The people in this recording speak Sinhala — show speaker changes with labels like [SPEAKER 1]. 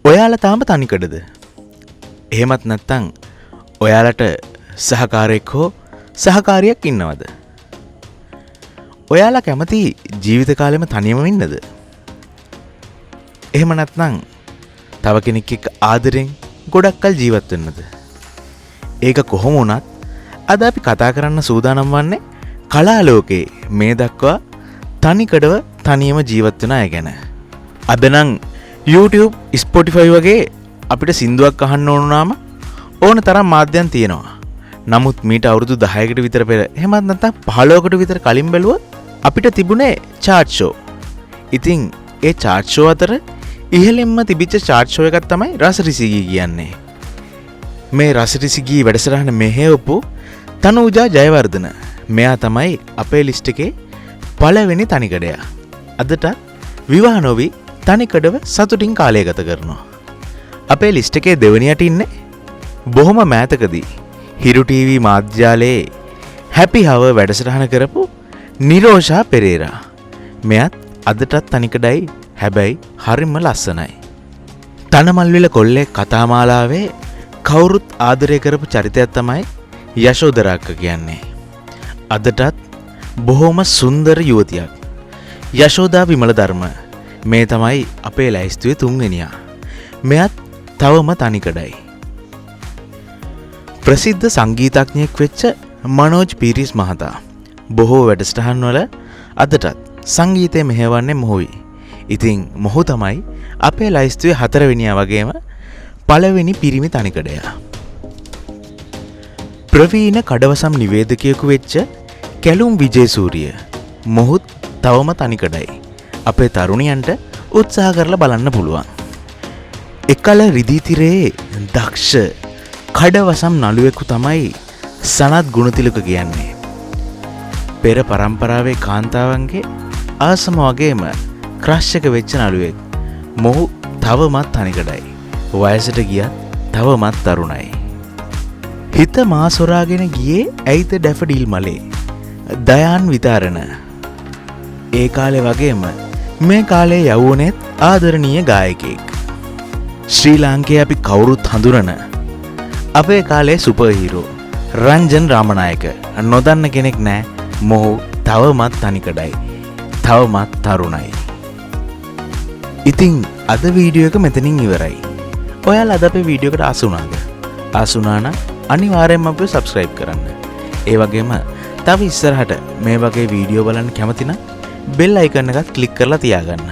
[SPEAKER 1] ඔයාලා තාම තනිකඩද? එහෙමත් නැත්නම් ඔයාලට සහකාරයෙක් හෝ සහකාරියක් ඉන්නවද? ඔයාලා කැමති ජීවිත කාලෙම තනියම ඉන්නද? එහෙම නැත්නම් තව කෙනෙක් එක්ක ආදරෙන් ගොඩක් කල් ජීවත් වෙන්නද? ඒක කොහොම වුණත් අද අපි කතා කරන්න සූදානම් වන්නේ කලා ලෝකේ මේ දක්වා තනිකඩව තනියම ජීවත් වෙන අය ගැන. අද නම් YouTube, Spotify වගේ අපිට සින්දුවක් අහන්න ඕන වුණාම ඕන තරම් මාධ්‍යයන් තියෙනවා. නමුත් මීට අවුරුදු 10කට විතර පෙර, එහෙමත් නැත්නම් 15කට විතර කලින් බැලුවොත් අපිට තිබුණේ චාට් ෂෝ. ඉතින් ඒ චාට් ෂෝ අතර ඉහළින්ම තිබිච්ච චාට් ෂෝ එකක් තමයි රසරිසිගී කියන්නේ. මේ රසරිසිගී වැඩසටහන මෙහෙයවපු තනූජා ජයවර්ධන මෙයා තමයි අපේ ලිස්ට් එකේ පළවෙනි තනිකඩයා. අදටත් විවාහ නොවී තනිකඩව සතුටින් කාලය ගත කරනවා. අපේ ලිස්ට් එකේ දෙවනියට ඉන්නේ බොහොම මෑතකදී හිරු ටීවී මාධ්‍යාලයේ හැපි හවර් වැඩසටහන කරපු නිරෝෂා පෙරේරා. මෙයත් අදටත් තනිකඩයි, හැබැයි හරිම ලස්සනයි. තනමල්විල කොල්ලෙක් කතාමාලාවේ කවුරුත් ආදරය කරපු චරිතයක් තමයි යශෝදරා අක්ක කියන්නේ. අදටත් බොහොම සුන්දර යුවතියක්. යශෝදා විමල ධර්ම මේ තමයි අපේ ලැයිස්තුවේ තුන්වෙනියා. මෙයත් තවම තනිකඩයි. ප්‍රසිද්ධ සංගීතඥයෙක් වෙච්ච මනෝජ් පීරිස් මහතා බොහෝ වැඩසටහන් වල අදටත් සංගීතය මෙහෙයවන්නේ මොහුයි. ඉතින් මොහු තමයි අපේ ලැයිස්තුවේ හතරවෙනියා වගේම පළවෙනි පිරිමි තනිකඩයා. ප්‍රවීණ කඩවසම් නිවේදකයෙකු වෙච්ච කැලුම් විජේසූරිය මොහුත් තවම තනිකඩයි. අපේ තරුණියන්ට උත්සාහ කරලා බලන්න පුළුවන්. එකල රිදීතිරයේ දක්ෂ කඩවසම් නළුවෙකු තමයි සනත් ගුණතිලක කියන්නේ. පෙර පරම්පරාවේ කාන්තාවන්ගේ ආසම වගේම ක්‍රෂ් එක වෙච්ච නළුවෙක්. මොහු තවමත් තනිකඩයි. වයසට ගියත් තවමත් තරුණයි. හිත මා සොරාගෙන ගියේ ඇයිද ඩැෆඩිල් මලේ. දයාන් විතාරණ. ඒ කාලේ වගේම මේ කාලේ යවුවනෙත් ආදරණීය ගායකයෙක්. ශ්‍රී ලාංකයේ අපි කවුරුත් හඳුනන අපේ කාලේ සුපර් හීරෝ රංජන් රාමනායක නොදන්න කෙනෙක් නෑ. මොහු තවමත් තනිකඩයි. තවමත් තරුණයි. ඉතින් අද වීඩියෝ එක මෙතනින් ඉවරයි. ඔයාලා අද අපේ වීඩියෝ එකට ආස වුණාද? ආස වුණා නම් අනිවාර්යයෙන්ම අපිව සබ්ස්ක්‍රයිබ් කරන්න. ඒ වගේම තව ඉස්සරහට මේ වගේ වීඩියෝ බලන්න කැමති නම් බෙල් අයිකන් එකත් ක්ලික් කරලා තියාගන්න.